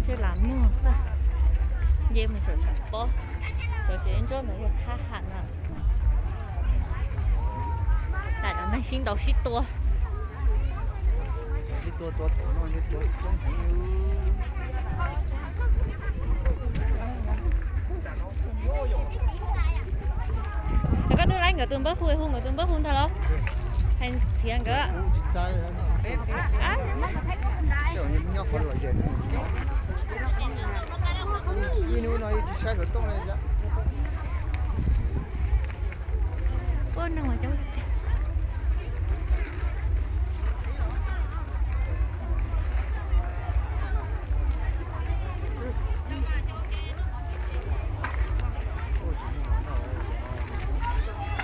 Seb las muag xwb. Nce mus saum tshav pob, cov tsev ntsuab ntawd yog thab ham na. Tam cov neeg sib ntaus sib tua. Koj twb laib nkawd tus npawb hu, hu nkawd tus npawb hu ntag los? Hais txiav nkawd. Ua neeg mas coob.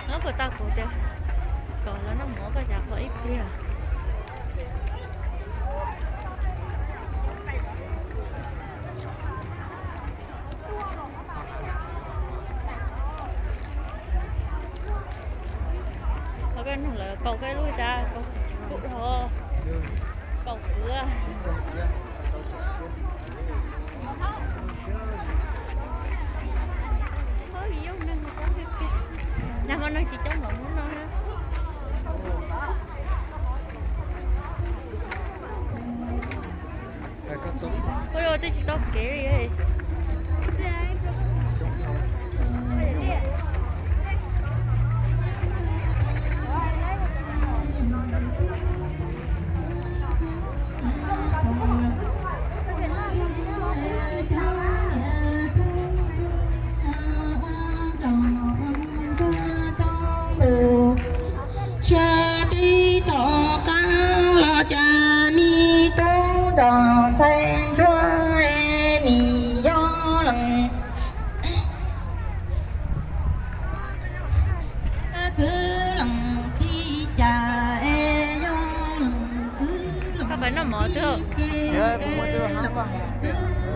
No puas tau kuv tias kom los noj mov koj tsav qhov ib pliag. Ho koj nug lawv kaum koj lub cas, kaum kuv, kaum kuv. Nag hmo neeg tsis coob npaum hnub no na. Ua yog twb tsis tau kev li. Tsuas tib tom qab los cas me tub nrog ntxhais ntsuag nim yog lees kwv lees tij cas es yog lees kwv lees tij ces lees kwv lees tij.